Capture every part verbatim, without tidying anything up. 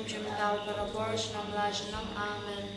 jong u Myntoi barabor, junom la junom. Amen.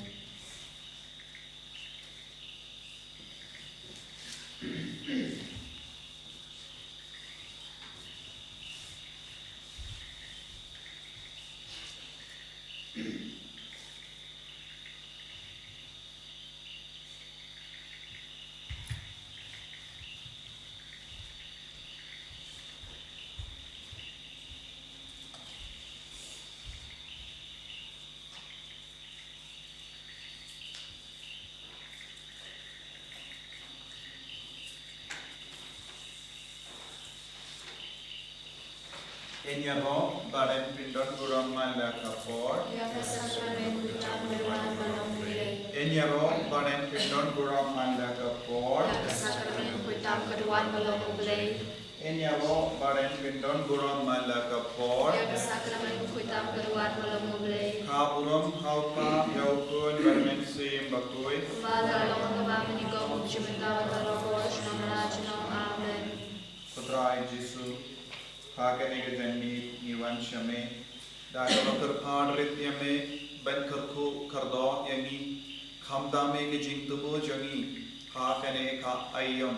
Yn ïaroh ba yn pyndon burom man la ka por. Ïa ka sakramen khuid tam ka duwan ba long U Blei. Yn ïaroh ba yn pyndon burom man la ka por. Ïa ka sakramen khuid tam ka duwan ba long U Blei. Yn ïaroh ba yn pyndon burom man la ka por. Ïa ka sakramen khuid tam ka duwan ba long U Blei. Kha burom ha u Kpa, ïa u Khun bad u Mynsiem Bakhuid. Kumba la long kaba mynnyngkong, kum shynna bad barabor, junom la junom. Amen. Ko Trai Jisu, ha kane ka janmiet ngi wan sha me da kaba kyrpad rit ïa me ban kyrkhu kyrdoh ïa ngi, khamtam ïa ka jingthmu jong ngi ha kane ka aïom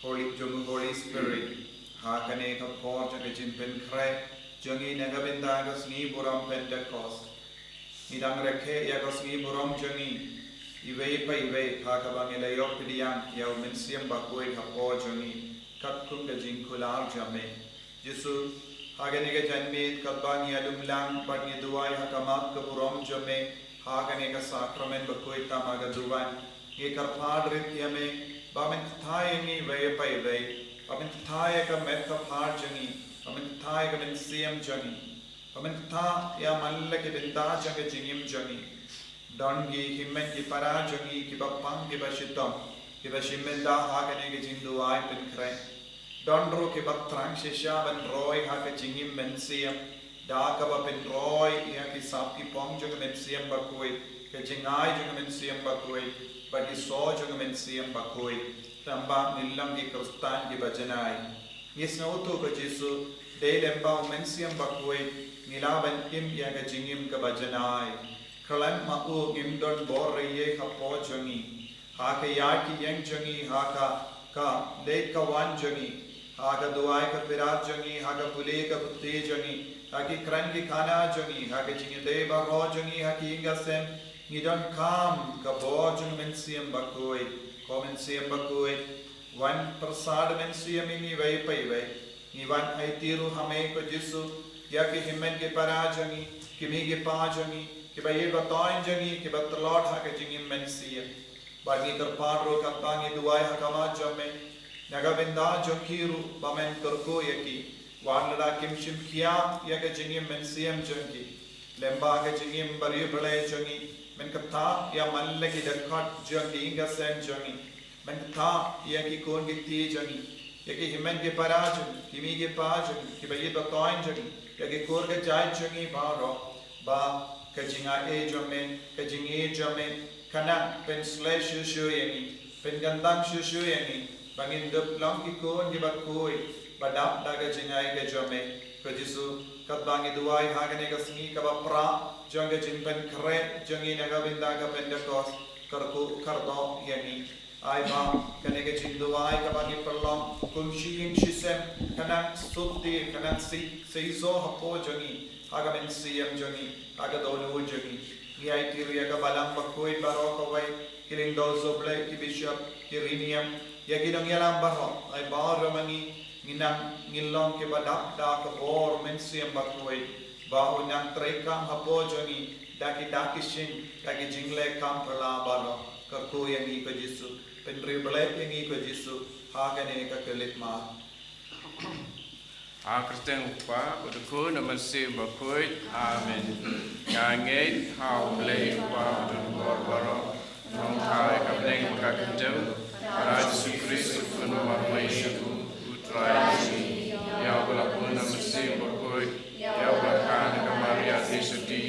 Holy, jong u Holy Spirit, ha kane ka por jong ka jingpynkhreh jong ngi na ka bynta ka sngi burom Pentekost. Ngi dang rakhe ïa ka sngi burom jong ngi iwei pa iwei ha kaba ngi la ïoh pdiang ïa u Mynsiem Bakhuid ha por jong ngi, katkum ka jingkular jong me. Jisu, ha kane ka janmiet katba ngi ïalum lang bad ngi duwai ha khmat ka burom jong me ha kane ka sakramen bakhuid tam ha ka duwan, ngi kyrpad rit ïa me ba men ktah ïa ngi iwei pa iwei, ba men ktah ïa ka met ka phad jong ngi, ba men ktah ïa ka mynsiem jong ngi, ba men ktah ïa man la ki bynta jong ka jingim jong ngi. Don ki hynmen ki para jong ngi kiba pang kiba shitom, kiba shim bynta ha kane ka jingduwai pynkhreh. Don ruh kiba thrang shisha ban roi ha ka jingim mynsiem da kaba pynroi ïa ki sap ki pong jong ka Mynsiem Bakhuid, ka jingai jong ka Mynsiem Bakhuid bad ki sor jong ka Mynsiem Bakhuid. Lyngba ngi long ki Khristan kiba janai, ngi sngewthuh ko Jisu, dei lyngba u Mynsiem Bakhuid ngi lah ban im ïa ka jingim kaba janai. Khlem ma u ngim don bor reiei ha por jong ngi, ha ka ïaid ka ïeng jong ngi, ha ka, ka leit ka wan jong ngi, ha ka duwai ka pyrkhat jong ngi, ha ka pule ka puthi jong ngi, ha ki kren ki khana jong ngi, ha ka jingïadei baroh jong ngi ha ki ïing ka sem. Ngi donkam ka bor jong u Mynsiem Bakhuid. Ko Mynsiem Bakhuid, wan pyrsad u Mynsiem ïa ngi iwei pa iwei. Ngi wan aiti ruh ha me ko Jisu ïa ki hynmen ki para jong ngi, ki mei ki pa jong ngi, kiba ïeit ba toiñ jong ngi, kiba tlot ha ka jingim mynsiem. Bad ngi kyrpad ruh katba ngi duwai ha khmat jong me na ka bynta jong ki ruh, ba men kyrkhu ïa ki wat lada kim shim khia ïa ka jingim mynsiem jong ki. Lyngba ka jingim bariewblei jong ngi, men ktah ïa man la ki dkhot jong ki ïing ka sem jong ngi. Men ktah ïa ki khun ki kti jong ngi, ïa ki hynmen ki para jong ngi, ki mei ki pa jong ngi, kiba ïeit ba toiñ jong ngi, ïa ki kur ka jaid jong ngi baroh, ba ka jingaiei jong me, ka jingïeit jong me kan nang pynsleh shuh shuh ïa ngi, pynkyntang shuh shuh ïa ngi, ba ngin dup long ki khun kiba khuid ba dap da ka jingai ka jong me. Ko Jisu, katba ngi duwai ha kane ka sngi kaba phra jong ka jingpynkhreh jong ngi na ka bynta ka Pentekost, kyrkhu kyrdoh ïa ngi. Ai ba kane ka jingduwai kaba ngi pynlong kum shi ïing shi sem kan nang suk ti, kan nang sei, seisoh hapoh jong ngi ha ka mynsiem jong ngi, ha ka dohnud jong ngi. Ngi aiti ruh ïa ka Balang Bakhuid baroh kawei, ki lyngdoh sohblei, ki bishop, ki riewniam, ïa ki nongïalam baroh. Ai ba ruh ma ngi ngin nang, ngin long kiba dap da ka bor Mynsiem Bakhuid, ba un nang treikam hapoh jong ngi da ki dak ki shin, da ki jingleh kam phylla baroh. Kyrkhu ïa ngi ko Jisu, pynriewblei ïa ngi ko Jisu ha kane ka khyllipmat. Ha ka kyrteng u Kpa, bad u Khun, bad u Mynsiem Bakhuid. Amen. Nga ngeit ha U Blei Kpa badonbor baroh, nongthaw ïa ka bneng bad ka kyntien, bad ha U Jisu Khrist u Khun ba marwei sha u, u Trai jong ngi, ïa uba la bun da U Mynsiem Bakhuid, ïa uba la kha na ka Maria Theisotti,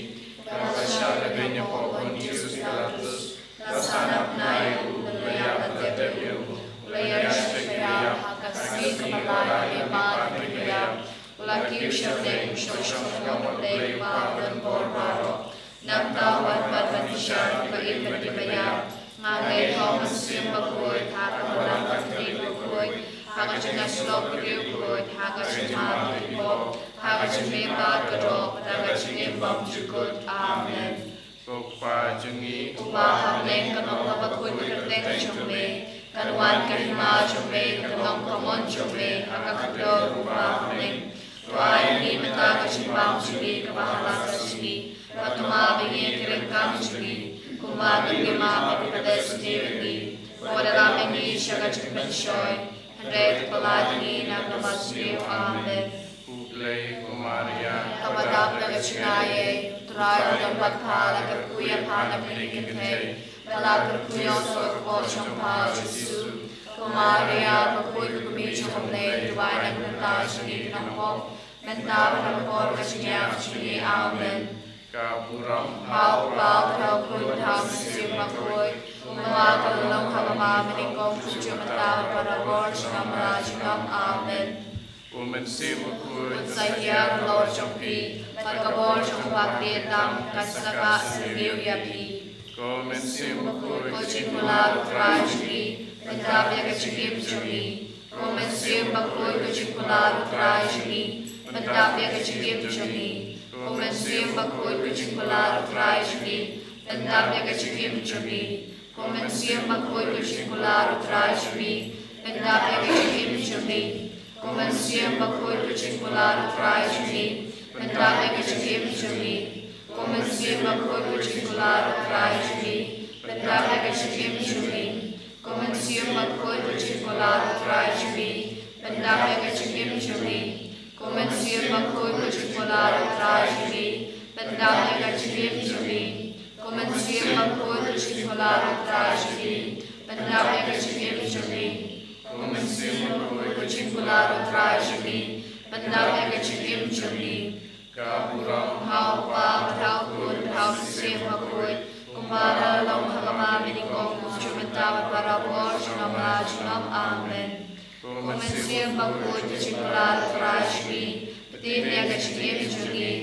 ïa uba la shah lehbeiñ hapoh u Pontius Pilatus, la sah na bnai, u la ïap, u la dep ïa u, u la ïaishah ïa ki ba ïap, ha ka sngi kaba lai lyngba ki ba ïap, u la kiew sha bneng, u shong ha ka jong U Blei Kpa Nangta wat pat ban bishar ïa kiba im bad kiba ïap. Nga ngeit ha U Mynsiem Bakhuid, ha ka Madan Katolik bakhuid, ha ka jingïasyllok briew khuid, ha ka jingmap ïa ki pop, ha ka jingmihpat ka doh, ha ka jingim bymjukut. Amen. Ko Kpa jong ngi uba ha bneng, kan long ha bakhuid ka kyrteng jong me, kan wan ka hima jong me, kan long ka mon jong me ha ka khyndew ruh uba ha bneng. To ai ïa ngi mynta ka jingbam jong ngi kaba ha la ka sngi, bad to map ïa ngi ki ryngkang jong ngi, kumba ngi map ïa kiba la sniew ïa ngi. Wat la ïa ngi sha ka jingpynshoi, hynrei to pyllait ïa ngi na kaba sniew. Amen. Khublei ko Maria, kaba dap da ka jingaiei, U Trai u don bad pha, la kyrkhu ïa pha na bneng ki kynthei, bad la kyrkhu ïa u sawdong ka por jong pha, u Jisu. Ko Maria bakhuid, ka kmie jong U Blei, duwai na ka bynta jong ngi ki nongpop, mynta bad ha ka por ka jingïap jong ngi. Amen. Ka burom ha U Kpa, ha U Khun, ha U Mynsiem Bakhuid, kumba ka la long ha kaba mynnyngkong, kumjuh mynta bad barabor, junom la junom. Amen. U Mynsiem Bakhuid, sa hiar halor jong phi, bad ka bor jong U Baktieh tam kan sa kah syrngiew ïa phi. Ko Mynsiem Bakhuid, ko jingkular U Trai jong ngi, pyndap ïa ka jingim jong ngi. Ko Mynsiem Bakhuid, ko jingkular U Trai jong ngi, pyndap ïa ka jingim jong ngi. Ko Mynsiem Bakhuid, ko jingkular U Trai jong ngi, pyndap ïa ka jingim jong ngi. Ko Mynsiem Bakhuid, ko jingkular U Trai jong ngi, pyndap ïa ka jingim jong ngi. Ko Mynsiem Bakhuid, ko jingkular U Trai jong ngi, pyndap ïa ka jingim jong ngi. Ko Mynsiem Bakhuid, ko jingkular U Trai jong ngi, pyndap ïa ka jingim jong ngi. Ko Mynsiem Bakhuid, ko jingkular U Trai jong ngi, pyndap ïa ka jingim jong ngi. Ko Mynsiem Bakhuid, ko jingkular U Trai jong ngi, pyndap ïa ka jingim jong ngi. Ko Mynsiem Bakhuid, ko jingkular U Trai jong ngi, pyndap ïa ka jingim jong ngi. Ko Mynsiem Bakhuid, ko jingkular U Trai jong ngi, pyndap ïa ka jingim jong ngi. Ka burom ha U Kpa, ha U Khun, ha U Mynsiem Bakhuid, kumba la long ha kaba mynnyngkong, kumjuh mynta bad barabor, junom la junom. Amen. Ko Mynsiem Bakhuid, ko jingkular U Trai jong ngi, pyntin ïa ka jingim jong ngi.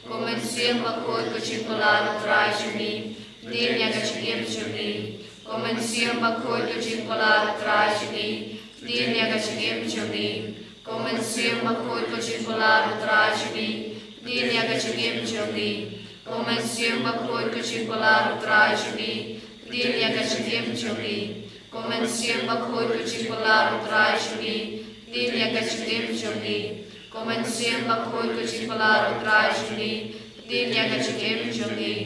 Ko Mynsiem Bakhuid, ko jingkular U Trai jong ngi, pyntin ïa ka jingim jong ngi. Ko Mynsiem Bakhuid, ko jingkular U Trai jong ngi, pyntin ïa ka jingim jong ngi. Ko Mynsiem Bakhuid, ko jingkular U Trai jong ngi, pyntin ïa ka jingim jong ngi. Ko Mynsiem Bakhuid, ko jingkular U Trai jong ngi, pyntin ïa ka jingim jong ngi. Ko Mynsiem Bakhuid, ko jingkular U Trai jong ngi, pyntin ïa ka jingim jong ngi. Ko Mynsiem Bakhuid, ko jingkular U Trai jong ngi, pyntin ïa ka jingim jong ngi.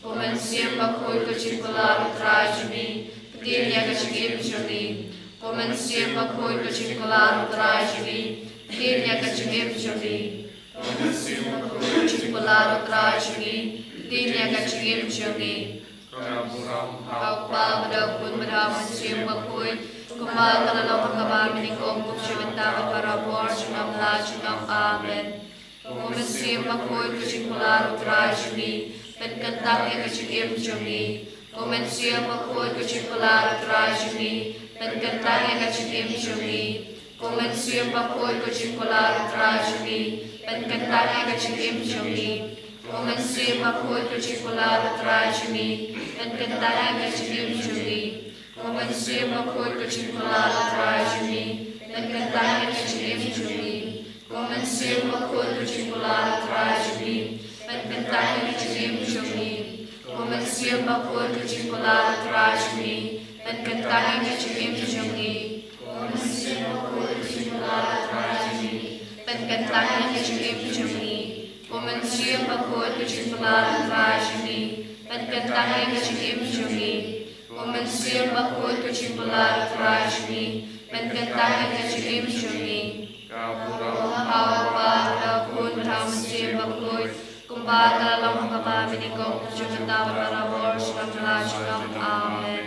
Ko Mynsiem Bakhuid, ko jingkular U Trai jong ngi, pyntin ïa ka jingim jong ngi. Ko Mynsiem Bakhuid, ko jingkular U Trai jong ngi, pyntin ïa ka jingim jong ngi. Ko Mynsiem Bakhuid, ko jingkular U Trai jong ngi, pyntin ïa ka jingim jong ngi. Ka burom ha U Kpa, bad ha U Khun, bad ha U Mynsiem Bakhuid, kumba ka la long ha kaba mynnyngkong, kumjuh mynta bad barabor, junom la junom. Amen. Ko Mynsiem Bakhuid, ko jingkular U Trai jong ngi, pynkyntang ïa ka jingim jong ngi. Ko Mynsiem Bakhuid, ko jingkular U Trai jong ngi, pynkyntang ïa ka jingim jong ngi. Ko Mynsiem Bakhuid, ko jingkular U Trai jong ngi, pynkyntang ïa ka jingim jong ngi. Ko Mynsiem Bakhuid, ko jingkular U Trai jong ngi, pynkyntang ïa ka jingim jong ngi. Ko Mynsiem Bakhuid, ko jingkular U Trai jong ngi, pynkyntang ïa ka jingim jong ngi. Ko Mynsiem Bakhuid, ko jingkular U Trai jong ngi, pynkyntang ïa ka jingim jong ngi. Ko Mynsiem Bakhuid, ko jingkular U Trai jong ngi, pynkyntang ïa ka jingim jong ngi. Ko Mynsiem Bakhuid, ko jingkular U Trai jong ngi, pynkyntang ïa ka jingim jong ngi. Ko Mynsiem Bakhuid, ko jingkular U Trai jong ngi, pynkyntang ïa ka jingim jong ngi. Ko Mynsiem Bakhuid, ko jingkular U Trai jong ngi, pynkyntang ïa ka jingim jong ngi. Ka burom ha U Kpa, ha U Khun, ha U Mynsiem Bakhuid, kumba ka la long ha kaba mynnyngkong, kumjuh mynta bad barabor, junom la junom. Amen.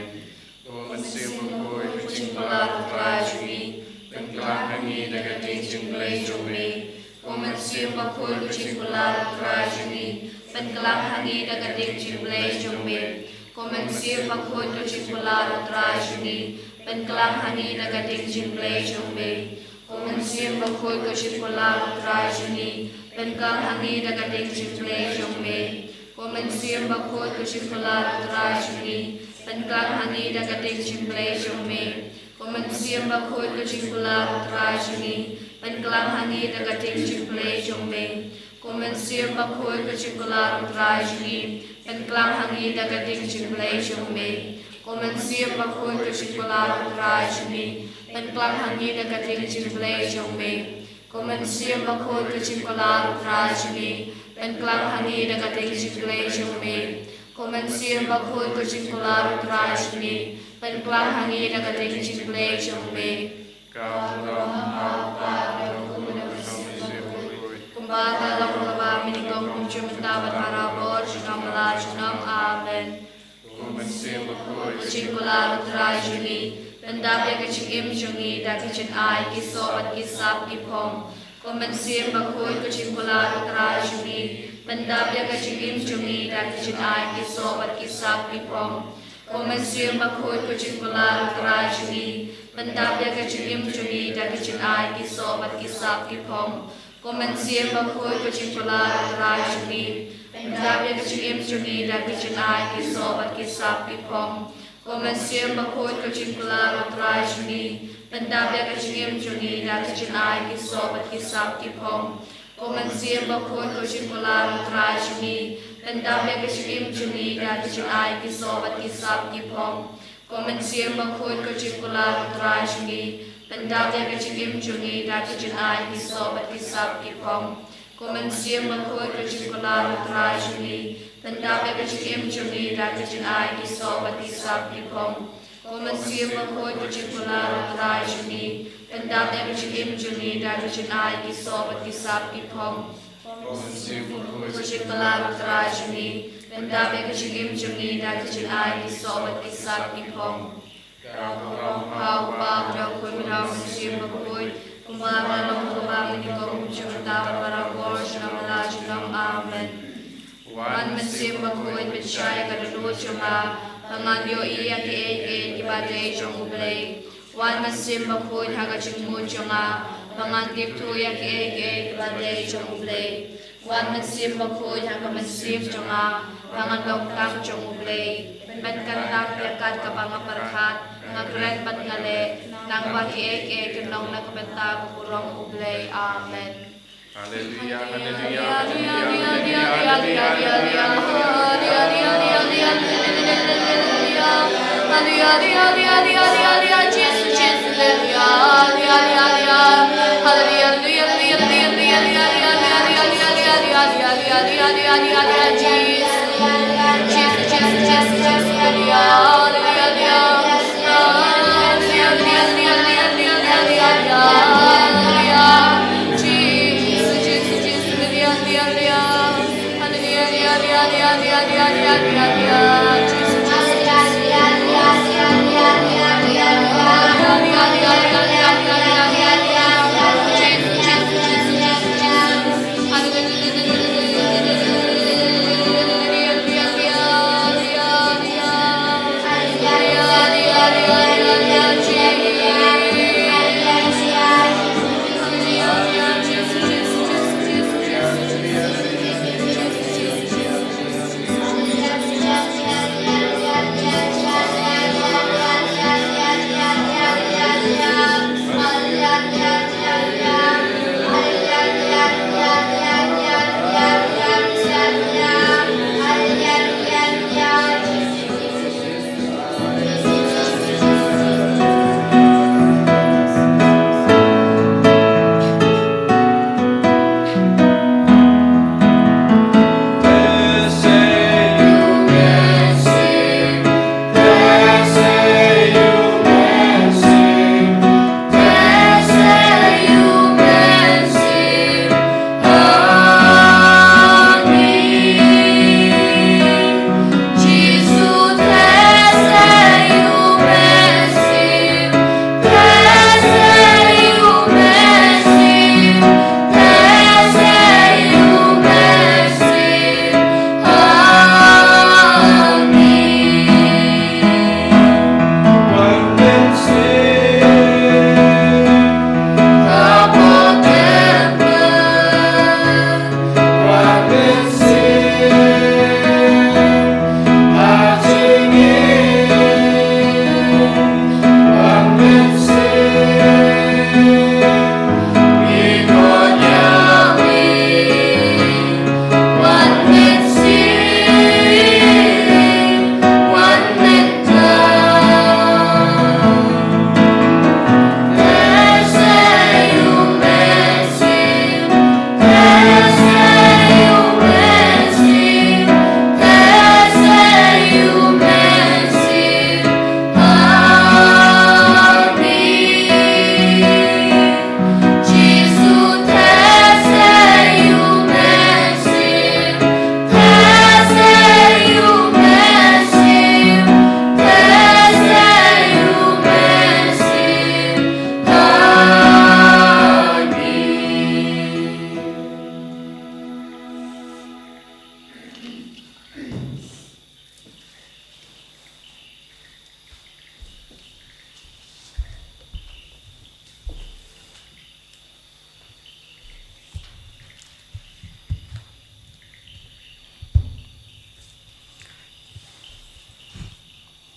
Ko Mynsiem Bakhuid, ko jingkular U Trai jong ngi, pynkylla ha ngi da ka ding jingblei jong me. Ko Mynsiem Bakhuid, ko jingkular U Trai jong ngi, pynkylla ha ngi da ka ding jingblei jong me. Ko Mynsiem Bakhuid, ko jingkular U Trai jong ngi, pynkylla ha ngi da ka ding jingblei jong me. Ko Mynsiem Bakhuid, ko jingkular U Trai jong ngi, pynkylla ha ngi da ka ding jingblei jong me. Ko Mynsiem Bakhuid ko jingkular U Trai jong ngi, pynklam ha ngi da ka ding jingblei jong me. Ko Mynsiem Bakhuid ko jingkular U Trai jong ngi, pynklam ha ngi da ka ding jingblei jong me. Ko Mynsiem Bakhuid ko jingkular U Trai jong ngi, pynklam ha ngi da ka ding jingblei jong me. Ko Mynsiem Bakhuid ko jingkular U Trai jong ngi, pynklam ha ngi da ka ding jingblei jong me. Ko Mynsiem Bakhuid ko jingkular U Trai jong ngi, pynklam ha ngi da ka ding jingblei jong me. Ko Mynsiem Bakhuid ko jingkular U Trai jong ngi, pynklam ha ngi da ka ding jingblei jong me. Ka burom ha U Kpa, ha U Khun, ha U Mynsiem Bakhuid, kumba ka long, kumba mynnyngkong, kumjuh mynta bad barabor, junom la junom. Amen. Ko Mynsiem Bakhuid ko jingkular U Trai jong ngi, pyndap ïa ka jingim jong ngi da ki jingai, ki soh bad ki sap ki phong. Ko Mynsiem Bakhuid ko jingkular U Trai jong ngi, pyndap ïa ka jingim jong ngi da ki jingai, ki soh bad ki sap ki phong. Ko Mynsiem Bakhuid ko jingkular U Trai jong ngi, pyndap ïa ka jingim jong ngi da ki jingai, ki soh bad ki sap ki phong. Ko Mynsiem Bakhuid ko jingkular U Trai jong ngi, pyndap ïa ka jingim jong ngi da ki jingai, ki soh bad ki sap ki phong. Ko Mynsiem Bakhuid ko jingkular U Trai jong ngi, pyndap ïa ka jingim jong ngi da ki jingai, ki soh bad ki sap ki phong. Ko Mynsiem Bakhuid ko jingkular U Trai jong ngi, pyndap ïa ka jingim jong ngi da ki jingai, ki soh bad ki sap ki phong. Ko Mynsiem Bakhuid ko jingkular U Trai jong ngi, pyndap ïa ka jingim jong ngi da ki jingai, ki soh bad ki sap ki phong. Ko Mynsiem Bakhuid ko jingkular U Trai jong ngi, pyndap ïa ka jingim jong ngi da ki jingai, ki soh bad ki sap ki phong. Ko Mynsiem Bakhuid ko jingkular U Trai jong ngi, pyndap ïa ka jingim jong ngi da ki jingai, ki soh bad ki sap ki phong. Ko Mynsiem Bakhuid ko jingkular U Trai jong ngi, pyndap ïa ka jingim jong ngi da ki jingai, ki soh bad ki sap ki phong. Ka burom ha U Kpa, ha U Khun, ha U Mynsiem Bakhuid, kumba ka long, kumba mynnyngkong, kumjuh mynta bad barabor, junom la junom. Amen. Wan Mynsiem Bakhuid, pynshai ïa ka dohnud jong nga, ba ngan ïohi ïa kiei kiei kiba dei jong U Blei. Wan Mynsiem Bakhuid ha ka jingmut jong nga, ba ngan tip thuh ïa kiei kiei kiba dei jong U Blei. Wan Mynsiem Bakhuid ha ka mynsiem jong nga, ba ngan long tang jong U Blei. Pynkyntang ïa kat kaba nga pyrkhat, nga kren bad nga leh, nang ba kiei kiei kin long na ka bynta ka burom U Blei. Amen. Haleluya, haleluya, haleluya, haleluya, haleluya, haleluya.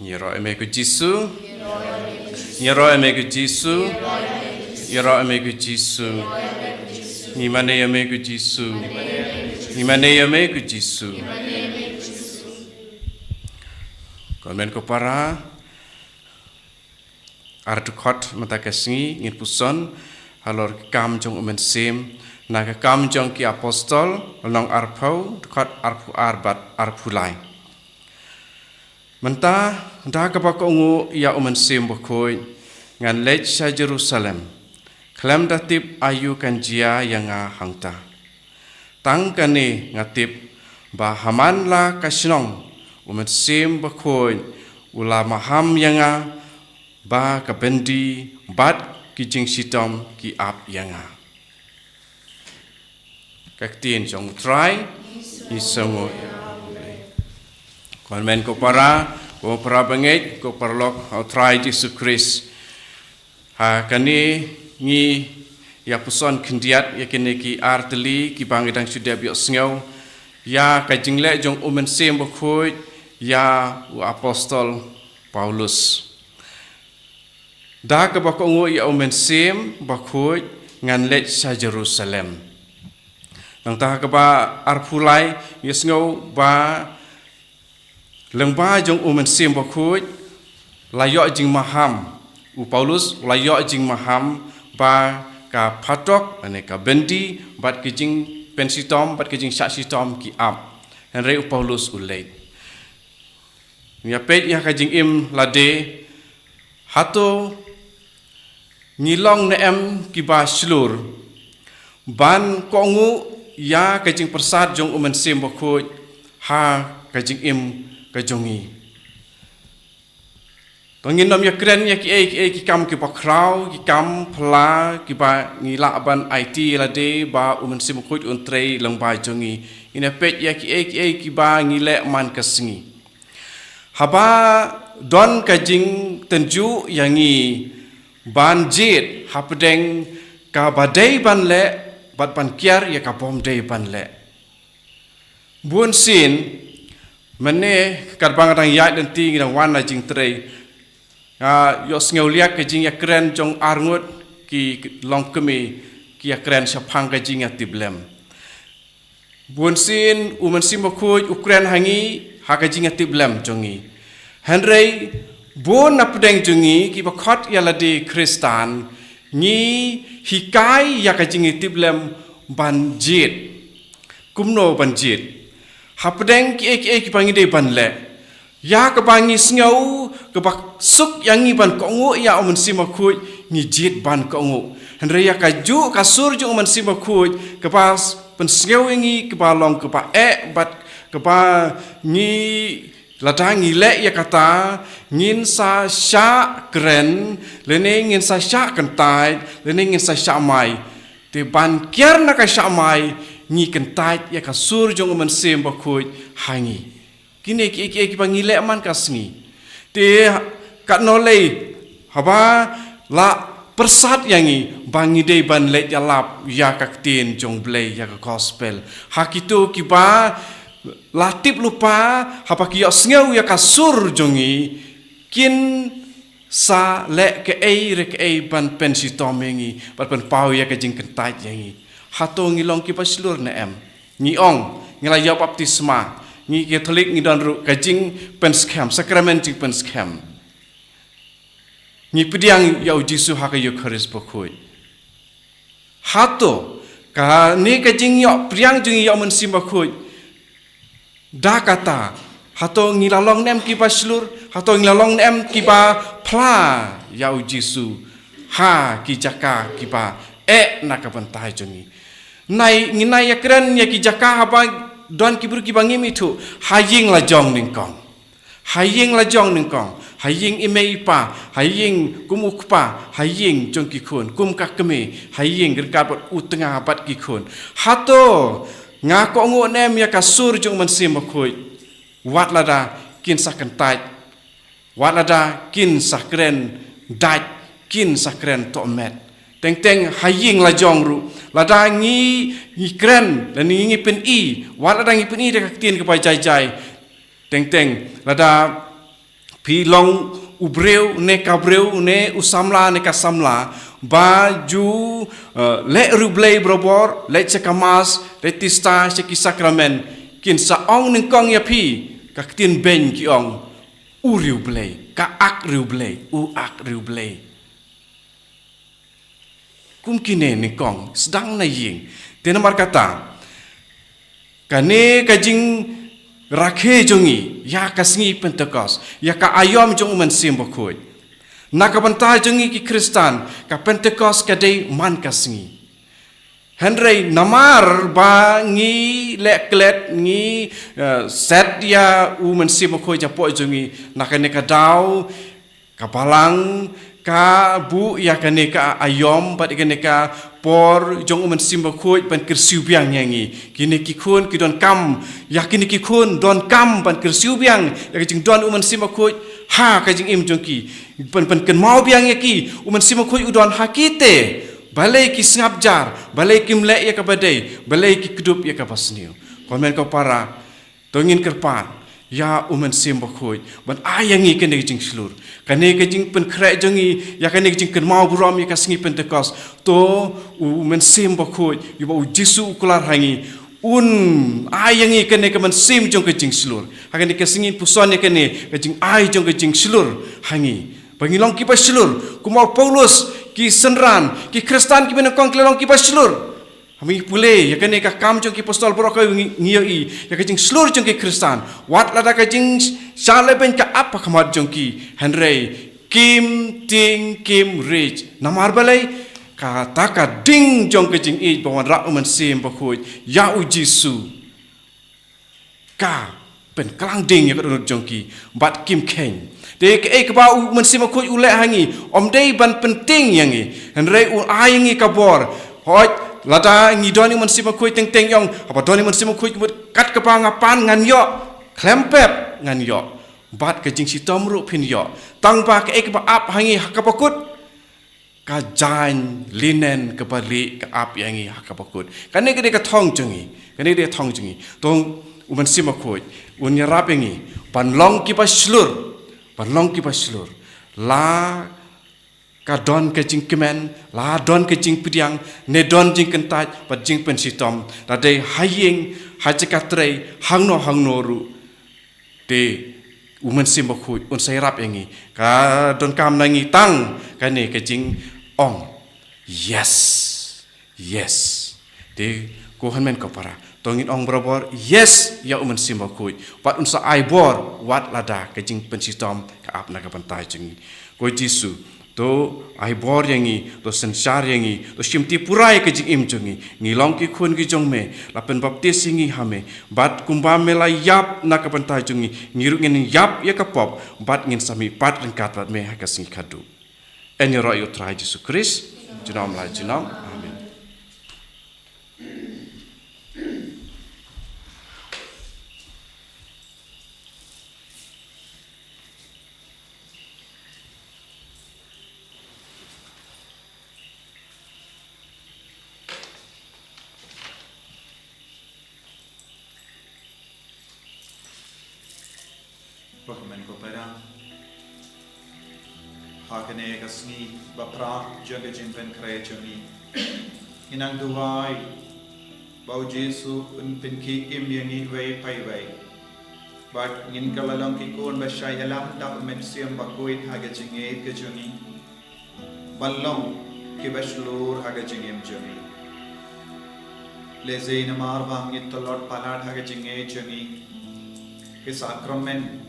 Ïaroh ïa me ko Jisu. Ïaroh ïa me ko Jisu. Ïaroh ïa me ko Jisu. Ngi mane ïa me ko Jisu. Ngi mane ïa me ko Jisu. Ko hynmen ko para, ar dkhot mynta ka sngi ngin puson halor ka kam jong u Mynsiem na ka Kam jong ki Apostol, lynnong arphew, dkhot arphew ar bad arphew lai. Mynta, da kaba kohnguh ïa u Mynsiem Bakhuid, ngan leit sha Jerusalem. Khlem da tip aïu kan jia ïa nga hangta. Tang kane nga tip, ba ha man la ka shnong, u Mynsiem Bakhuid u la maham ïa nga, ba ka byndi bad ki jingshitom ki ap ïa nga. Ka ktien jong u Trai. Ngi sngewnguh. Ko hynmen ko para, ko para bangeit, ko paralok ha u Trai Jisu Khrist. Ha kane ngi ïa puson khyndiat ïa kine ki ar tylli kiba ngi dang shu dep ïohsngew ïa ka jingleh jong u Mynsiem Bakhuid ïa u Apostol Paulus. Da kaba kohnguh ïa u Mynsiem Bakhuid, ngan leit sha Jerusalem. Nangta kaba arphew lai, ïohsngew ba lyngba jong u Mynsiem Bakhuid, la ïoh jingmaham. U Paulus la ïoh jingmaham ba ka phatok, lane ka byndi, bad ka jingpynshitom, bad ka jingshah shitom ki ap. Hynrei u Paulus u leit. Ngi ïa peit ïa ka jingim lade, hato ngi long ne em kiba shlur ban kohnguh ïa ka jingpyrsad jong u Mynsiem Bakhuid ha ka jingim ka jong ngi. To ngin nym ïa kren ïa kiei kiei ki kam kiba khraw, ki kam phylla kiba ngi lah ban aiti lade ba u Mynsiem Bakhuid un trei lyngba jong ngi. Ngin ïa peit ïa kiei kiei kiba ngi leh man ka sngi. Haba don ka jingtynjuh ïa ngi ban jied hapdeng kaba dei ban leh bad ban kiar ïa ka bym dei ban leh. Bun sien, mynne katba nga dang ïaid lynti ngi dang wan na jingtrei, nga ïohsngew liat ka jingïakren jong arngut ki longkmie, ki ïakren shaphang ka jingïatiplem. Bun sien u Mynsiem Bakhuid u kren ha ngi ha ka jingïatiplem jong ngi. Hynrei bun napdeng jong ngi kiba khot ïa lade Khristan, ngi hikai ïa ka jingïatiplem ban jied. Kumno ban jied? Hapdeng kiei kiei kiba ngi dei ban leh, ïa kaba ngi sngew kaba suk ïa ngi ban kohnguh ïa u Mynsiem Bakhuid, ngi jied ban kohnguh. Hynrei ïa kajuh ka sur jong u Mynsiem Bakhuid kaba pynsngew ïa ngi kaba long kaba eh bad kaba ngi, lada ngi leh ïa kata, ngin sa shah kren, lane ngin sa shah kyntait, lane ngin sa shah mai. Te ban kiar na ka shah mai, ngi kyntait ïa ka sur jong u Mynsiem Bakhuid ha ngi. Kine kiei kiei kiba ngi leh man ka sngi. Te katno lei haba la pyrsad ïa ngi ba ngi dei ban leit ïalap ïa ka ktien jong u Blei, ïa ka gospel ha kito kiba la tip lypa, haba ki ïohsngew ïa ka sur jong ngi, kin sa leh kaei re kaei ban pynshitom ïa ngi, ban pynpaw ïa ka jingkyntait ïa ngi. Hato ngi long kiba shlur ne em? Ngi ong, ngi la ïoh baptisma, ngi Katholik, ngi don ruh ka jingpynskhem, sakramen jingpynskhem. Ngi pdiang ïa u Jisu ha ka Eukharist Bakhuid. Hato kane ka jingïoh pdiang jong ngi ïa u Mynsiem Bakhuid, da kata, hato ngi la long ne em kiba shlur? Hato ngi la long ne em kiba phla ïa u Jisu ha ki jaka kiba eh na ka bynta jong ngi? Nai, ngi nai ïakren ïa ki jaka haba don ki briew kiba ngim ithuh. Ha ïing la jong nyngkong. Ha ïing la jong nyngkong. Ha ïing i mei i pa, ha ïing kum u kpa, ha ïing jong ki khun, kum ka kmie, ha ïing ryngkat bad u tnga bad ki khun. Hato nga kohnguh ne em ïa ka sur jong u Mynsiem Bakhuid? Wat lada kin sa kyntait, wat lada kin sa kren dait, kin sa kren tohmet. Teng teng ha ïing la jong ruh, lada ngi, ngi kren, lane ngi, ngi pyni, wat lada ngi pyni da ka ktien kaba jai jai. Teng teng lada Phi long u briew ne ka briew ne u samla ne ka samla ba ju, eh, leh riewblei barabor, leh sha ka mass, leh tista sha ki sakramen, kin sa ong nyngkong ïa phi, ka ktien beiñ ki ong, u riewblei, ka ak riewblei, u ak riewblei. Kum kine nyngkong, sdang na ïing. Te namar kata, kane ka jingrakhe jong ngi ïa ka sngi Pentekost, ïa ka aïom jong u Mynsiem Bakhuid. Na ka bynta jong ngi ki Khristan, ka Pentekost ka dei man ka sngi. Hynrei namar ba ngi leh klet, ngi, eh, set ïa u Mynsiem Bakhuid hapoh jong ngi, na kane ka daw, ka Balang ka buh ïa kane ka aïom bad ïa kane ka por jong u Mynsiem Bakhuid ban kyrsiew biang ïa ngi. Kine ki khun ki donkam, ïa kine ki khun donkam ban kyrsiew biang ïa ka jingdon u Mynsiem Bakhuid ha ka jingim jong ki. Ban, ban kynmaw biang ïa ki, u Mynsiem Bakhuid u don ha ki te. Balei ki sngap jar, balei kim leh ïa kaba dei, balei ki kdup ïa kaba sniew. Ko hynmen ko para, to ngin kyrpad ïa u Mynsiem Bakhuid ban ai ïa ngi kane ka jingshlur, kane ka jingpynkhreh jong ngi ïa kane ka jingkynmaw burom ïa ka sngi Pentekost. To u Mynsiem Bakhuid, ïa ba u Jisu u kular ha ngi, un ai ïa ngi kane ka mynsiem jong ka jingshlur. Ha kane ka sngi puson ïa kane ka jingai jong ka jingshlur ha ngi, ba ngi long kiba shlur. Kumba u Paulus, ki synran, ki Khristan kiba nyngkong ki la long kiba shlur. Haba ngi pule ïa kane ka Kam jong ki Apostol baroh kawei, ngi, ngi ïohi ïa ka jingshlur jong ki Khristan. Wat lada ka jingshah lehbeiñ ka ap ha khmat jong ki, hynrei kim tieng kim riej. Namar balei? Kata ka ding jong ka jingïeit ba wanrah u Mynsiem Bakhuid ïa u Jisu, ka pynklang ding ïa ka dohnud jong ki bad kim kheiñ. Te kaei kaba u Mynsiem Bakhuid u leh ha ngi, ym dei ban pyntieng ïa ngi, hynrei u ai ïa ngi ka bor. Hooid, lada ngi don ïa u Mynsiem Bakhuid teng teng, ïong, haba don ïa u Mynsiem Bakhuid, kat kaba nga pan ngan ïoh, khlem pep ngan ïoh. Bad ka jingshitom ruh phin ïoh, tang ba kaei kaba ap ha ngi ha kaba kut, ka jaiñ linen kaba lieh ka ap ïa ngi ha kaba kut. Kane ka dei ka thong jong ngi, kane ka dei ka thong jong ngi. To u Mynsiem Bakhuid un ïarap ïa ngi ban long kiba shlur, ban long kiba shlur. La ka don ka jingkmen, la don ka jingpdiang, ne don jingkyntait bad jingpynshitom, la dei ha ïing, ha jaka trei, hangno hangno ruh. Te u Mynsiem Bakhuid un sa ïarap ïa ngi. Ka donkam na ngi tang kane ka jingong, yes, yes. Te ko hynmen ko para, to ngin ong barabor yes ïa u Mynsiem Bakhuid, bad un sa ai bor wat lada ka jingpynshitom ka ap na ka bynta jong ngi. Ko Jisu, to ai bor ïa ngi, to synshar ïa ngi, to shimti pura ïa ka jingim jong ngi. Ngi long ki khun ki jong me, la pynbaptis ïa ngi ha me, bad kumba me la ïap na ka bynta jong ngi, ngi ruh ngin ïap ïa ka pop, bad ngin sa mihpat ryngkat bad me ha ka sngi khadduh. Yn ïaroh ïa u Trai Jisu Khrist junom la junom. Amen. Ko hynmen ko para, ha kane ka sngi ba pra jong ka jingpynkhreh jong ngi, ngi nang duwai ba u Jisu un pynkhie im ïa ngi iwei pa iwei. Bad ngin kylla long ki khun ba shah ïalam da u Mynsiem Bakhuid ha ka jingïeit ka jong ngi, ban long kiba shlur ha ka jingim jong ngi. Lehse namar ba ngi tlot palat ha ka jingïeit jong ngi, ki sakramen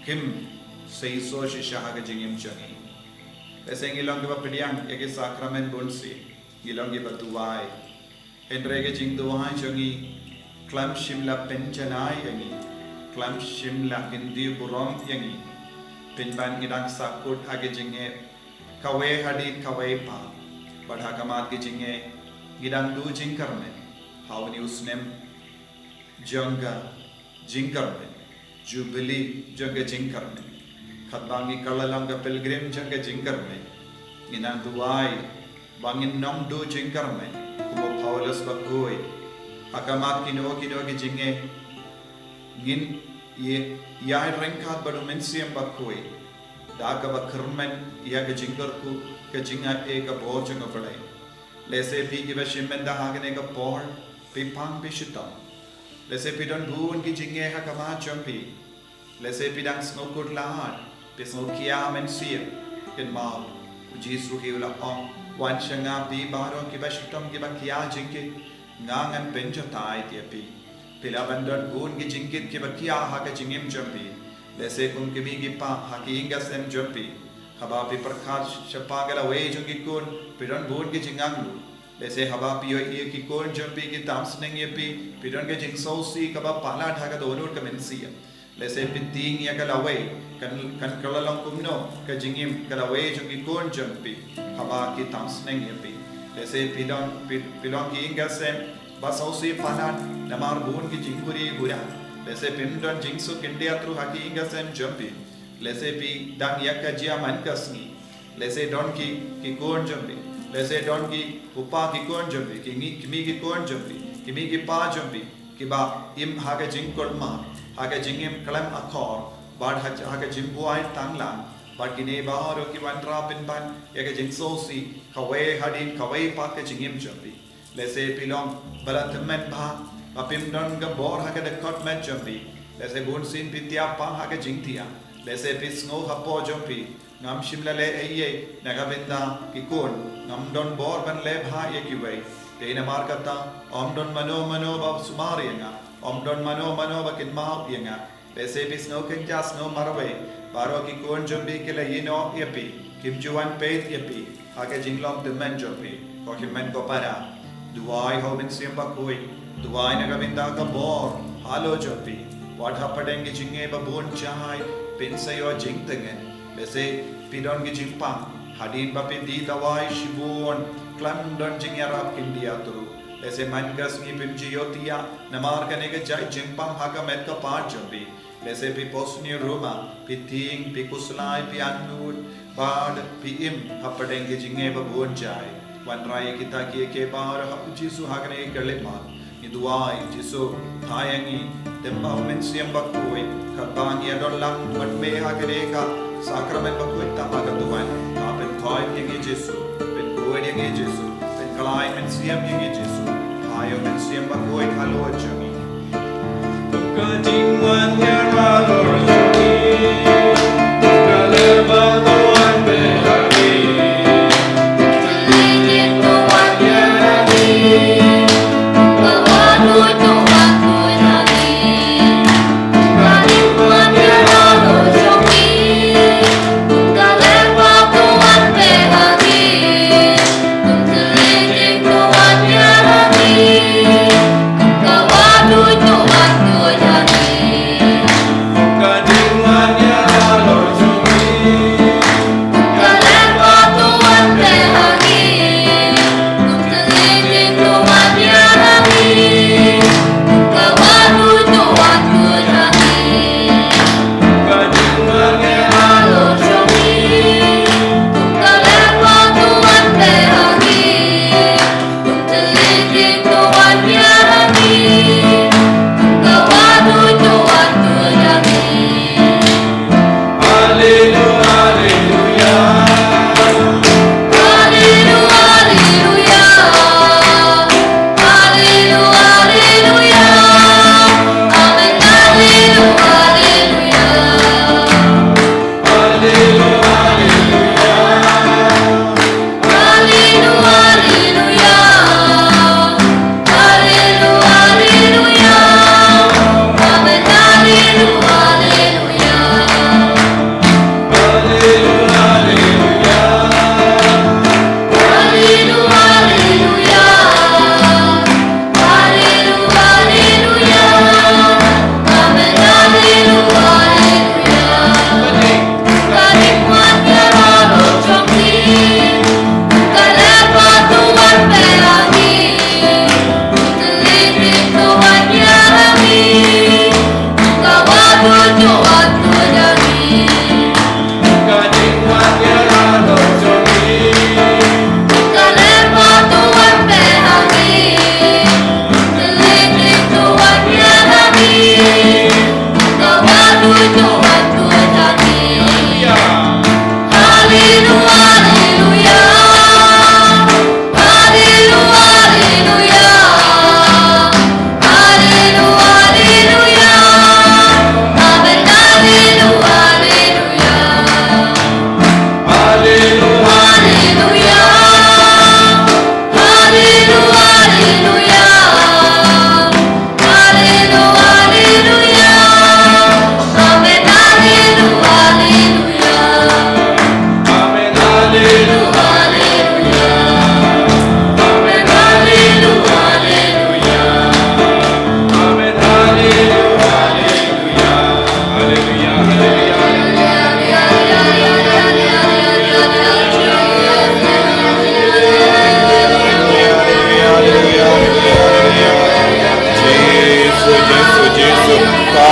kim seisoh shisha ha ka jingim jong ngi. Lehse ngi long kiba pdiang ïa ki sakramen bunsien, ngi long kiba duwai. Hynrei ka jingduwai jong ngi khlem shym la pynjanai ïa ngi, khlem shym la kyntiew burom ïa ngi, pynban ngi dang sahkut ha ka jingeh kawei hadien kawei pat. Bad ha khmat ka jingeh ngi dang duh jingkyrmen ha une u snem jong ka jingkyrmen, jubili jong ka jingkyrmen. Katba ngi kylla long ka pilgrim jong ka jingkyrmen, ngi nang duwai ba ngin nym duh jingkyrmen kum u Paulus bakhuid. Ha khmat kino kino ki jingeh ngin Ïa, ïa ryngkat bad u Mynsiem Bakhuid, da kaba kyrmen ïa ka jingkyrkhu, ka jingai, ka bor jong U Blei. Lehse phi kiba shim bynta ha kane ka por, phi pang phi shitom. Lehse phi don bun ki jingeh ha khmat jong phi. Lehse phi dang sngewkhuslai, phi sngewkhia mynsiem, kynmaw, u Jisu hi u la ong, wan sha nga phi baroh kiba shitom kiba khia jingkit, nga ngan pynjatai ïa phi. Phi lah ban don bun ki jingkit kiba khia ha ka jingim jong phi. Lehse kum ki mei ki pa ha ki ïing ki sem jong phi. Haba phi pyrkhat shaphang ka lawei jong ki khun, phi don bun ki jingangnud. Lehse haba phi ïohi ïa ki khun jong phi ki tam sneng ïa phi, phi don ka jingsngewsih kaba palat ha ka dohnud ka mynsiem. Lehse phi tieng ïa ka lawei, kan, kan kylla long kumno ka jingim, ka lawei jong ki khun jong phi, haba ki tam sneng ïa phi. Lehse phi long, phi, phi long ki ïing ki sem ba sngewsih palat namar bun ki jingkhuslai khuslai. Lehse phim don jingsuk khyndiat ruh ha ki ïing ki sem jong phi. Lehse phi dang ïa ka jia man ka sngi. Lehse don ki, ki khun jong phi. Lehse don ki, u pa ki khun jong phi, ki ngi, ki mei ki khun jong phi, ki mei ki pa jong phi, kiba im ha ka jingkulmar, ha ka jingim khlem akor, bad ha, ha ka jingbuaid tanglang, bad kine baroh ki wanrah pynban ïa ka jingsngewsih, kawei hadien kawei pat ka jingim jong phi. Lehse phi long ba la tymmen bha, ba phim don ka bor ha ka dkhot met jong phi. Lehse bunsien phi thiah pat ha ka jingthiah. Lehse phi sngew hapoh jong phi, ngam shym la leh ei ei na ka bynta ki khun, ngam don bor ban leh bha ïa kiwei. Te namar kata, ym don mano mano ba sumar ïa nga, ym don mano mano ba kynmaw ïa nga. Lehse phi sngew kynja sngew marwei, baroh ki khun jong phi ki la ïehnoh ïa phi, kim ju wan peit ïa phi ha ka jinglong tymmen jong phi, ko hynmen ko para. Duwai ha u Mynsiem Bakhuid, duwai na ka bynta ka bor halor jong phi. Wat hapdeng ki jingeh ba bun jai phin sa ïoh jingtngen. Lehse phi don ki jingpang, hadien ba phi die dawai shibun, khlem don jingïarap khyndiat ruh. Lehse man ka sngi phim ju ïohthiah namar kane ka jait jingpang ha ka met ka phad jong phi. Lehse phi pos ne ruma, phi tieng, phi khuslai, phi angnud, bad phi im hapdeng ki jingeh ba bun jai. Wanrah ïa kita kiei kiei baroh ha u Jisu ha kane ka khyllipmat. Ngi duwai, Jisu, phai ïa ngi, tem ba u Mynsiem Bakhuid, katba ngi ïa don lang bad me ha kane ka sakramen bakhuid tam ha ka duwan. Ka pynkhuid ïa ngi Jisu, pynkhuid ïa ngi Jisu, pynkylla mynsiem ïa ngi Jisu. Phai ïa u Mynsiem Bakhuid halor jong ngi.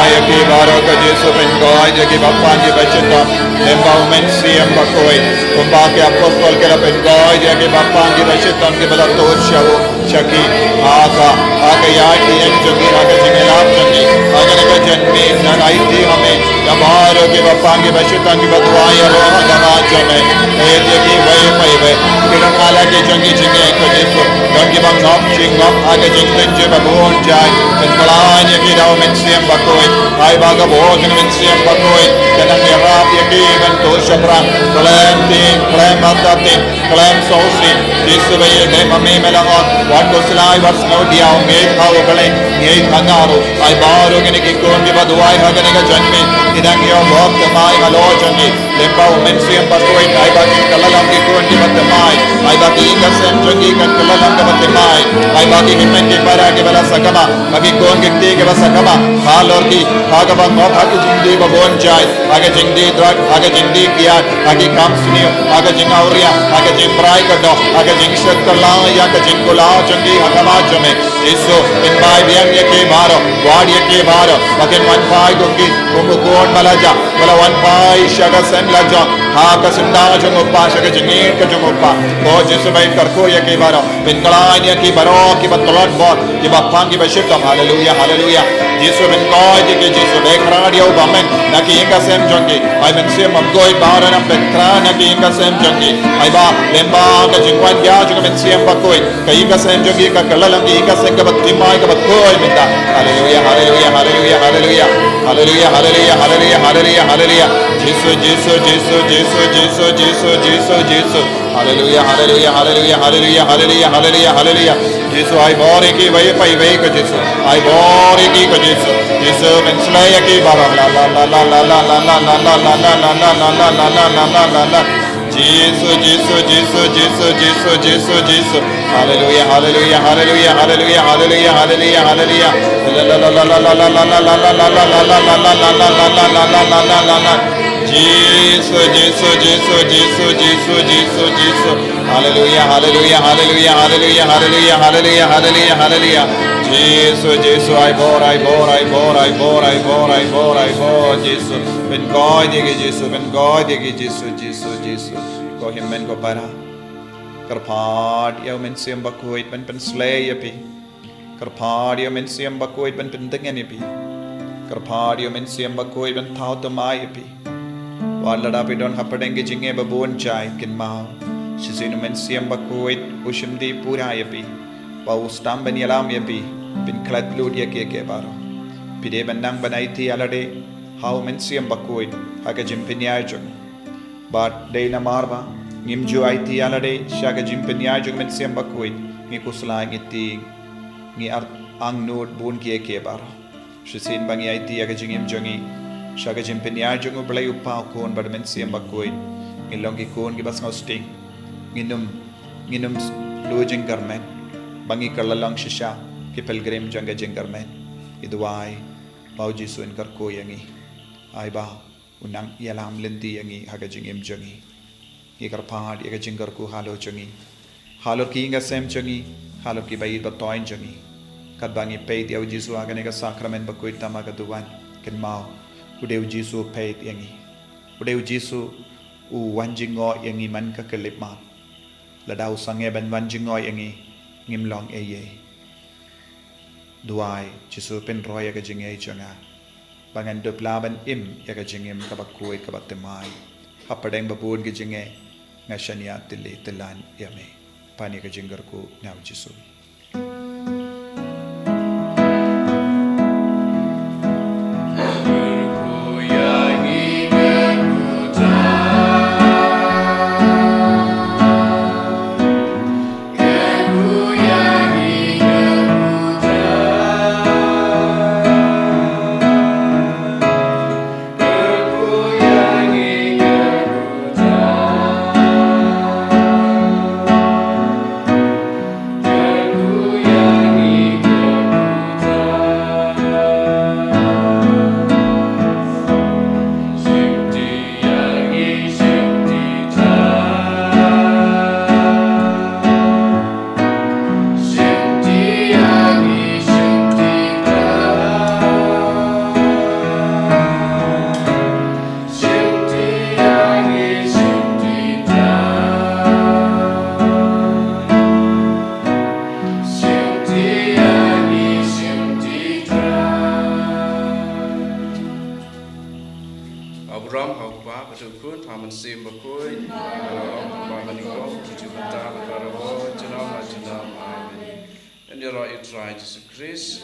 Ïa ki baroh ko Jisu, pynkoit ïa ki bapang ki bashitom lyngba u Mynsiem Bakhuid. Kumba ki apostol ki la pynkoit ïa ki bapang ki bashitom kiba la tuid sha u, sha ki, ha ka, ha ka ïaid ïeng jong ngi, ha ka jingïalap jong ngi, ha kane ka janmiet, ngan aiti ha me ïa baroh ki bapang ki bashitom kiba duwai ïaroh ha khmat jong me. Peit ïa kiwei pa iwei, ki rangbah la ki jong ki jingeh ko Jisu, don kiba ngop jingngop ha ka jingtynjuh ba bun jait. Pynkylla ïa ki da u Mynsiem Bakhuid. Ai ba ka buh jong u Mynsiem Bakhuid kan nang ïarap ïa ki ban tuid shaphrang. Khlem tieng, khlem artatien, khlem sngewsih. Jisu ba ïeit, dei ma me me la ong, wat khuslai, wat sngewdiaw, ngeit ha U Blei, ngeit ha nga ruh. Ai baroh kine ki khun kiba duwai ha kane ka janmiet, ki dang ïoh bok thymmai halor jong ngi lyngba u Mynsiem Bakhuid. Ai ba kin kylla long ki khun kiba thymmai. Ai ba ki ïing ki sem jong ki kan kylla long kiba thymmai. Ai ba ki hynmen ki para kiba la sakma, ba ki khun ki kti kiba sakma, halor ki, ha kaba ngop ha ki jingdih ba bun jait, ha ka jingdih drug, ha ka jingdih kiad, ha ki kam sniew, ha ka jingawria, ha ka jingbrai ka doh, ha ka jingshet kylla ïa ka jingkular jong ki ha khmat jong me. Jisu, pynphai biang ïa ki baroh, wad ïa ki baroh ba kin wan phai kum ki, kum u khun ba la jah ba la wan phai sha ka sem lajong, ha ka syndah jong u Kpa, sha ka jingïeit ka jong u Kpa. Ko Jisu, ba ïeit kyrkhu ïa ki baroh. Pynkylla ïa ki baroh kiba tlot bor, kiba pang kiba shitom. Haleluia, haleluia. Jisu, pynkoit ïa ki Jisu, dei khrad ïa u bymman na ki ïing ki sem jong ki. Ai Mynsiem Bakhuid baroh nang pynkylla na ki ïing ki sem jong ki. Ai ba lyngba ka jingwan ïa jong u Mynsiem Bakhuid, ka ïing ka sem jong ki ka kylla long ka ïing ka sem kaba thymmai kaba khuid mynta. Haleluia, haleluia, haleluia, haleluia. Haleluia, haleluia, haleluia, haleluia, haleluia. Jisu, Jisu, Jisu, Jisu, Jisu, Jisu, Jisu, Jisu. Haleluia, haleluia, haleluia, haleluia, haleluia, haleluia, haleluia. Jisu, ai bor ïa kiwei pa iwei ko Jisu. Ai bor ïa ki ko Jisu. Jisu, pynsleh ïa ki baroh. La, la, la. Jisu, Jisu, Jisu, Jisu, Jisu, Jisu, Jisu. Haleluia, haleluia, haleluia, haleluia, haleluia, haleluia, haleluia. Jisu, Jisu, Jisu, Jisu, Jisu, Jisu, Jisu. Haleluia, haleluia, haleluia, haleluia, haleluia, haleluia, haleluia, haleluia. Jisu, Jisu, ai bor, ai bor, ai bor, ai bor, ai bor, ai bor, ai bor, Jisu. Pynkoit ïa ki Jisu, pynkoit ïa ki Jisu, Jisu, Jisu. Ko hynmen ko para, kyrpad ïa u Mynsiem Bakhuid ban pynsleh ïa phi. Kyrpad ïa u Mynsiem Bakhuid ban pyndeng ïa phi. Kyrpad ïa u Mynsiem Bakhuid ban thaw thymmai ïa phi. Wat lada phi don hapdeng ki jingeh ba bun jait, kynmaw, shisien u Mynsiem Bakhuid u shim dih pura ïa phi. Ba u sdang ban ïalam ïa phi, pynkhlad lut ïa kiei kiei baroh. Phi dei ban nang ban aiti ïa lade ha u Mynsiem Bakhuid ha ka jingpynïaid jong u. Bad dei namar ba ngim ju aiti ïa lade sha ka jingpynïaid jong u Mynsiem Bakhuid, ngi khuslai, ngi tieng, ngi ar-, angnud bun kiei kiei baroh. Shisien ba ngi aiti ïa ka jingim jong ngi sha ka jingpynïaid jong U Blei u Kpa, u Khun bad u Mynsiem Bakhuid, ngin long ki khun kiba sngewsting. Ngin ym, ngin ym s-, luh jingkyrmen, ba ngi kylla long shisha ki pilgrim jong ka jingkyrmen. Ngi duwai ba u Jisu un kyrkhu ïa ngi. Ai ba u nang ïalam lynti ïa ngi ha ka jingim jong ngi. Ngi kyrpad ïa ka jingkyrkhu halor jong ngi, halor ki ïing ki sem jong ngi, halor kiba ïeit ba thoiñ jong ngi. Katba ngi peit ïa u Jisu ha kane ka sakramen bakhuid tam ha ka duwan, kynmaw, u dei u Jisu u peit ïa ngi. U dei u Jisu u wan jngoh ïa ngi man ka khyllipmat. Lada u sangeh ban wan jngoh ïa ngi, ngim long ei ei. Duwai, Jisu, pynroi ïa ka jingngeit jong nga, ba ngan dup lah ban im ïa ka jingim kaba khuid kaba thymmai. Hapdeng ba bun ki jingeh, nga shaniah tylli tyllan ïa me. Pan ïa ka jingkyrkhu na u Jisu. Ram ha u Kpa bad u Khun bad ha u Mynsiem Bakhuid. Ram ha u Kpa bad u Khun bad u Mynsiem Bakhuid. Ïa u Trai Jisu Khrist.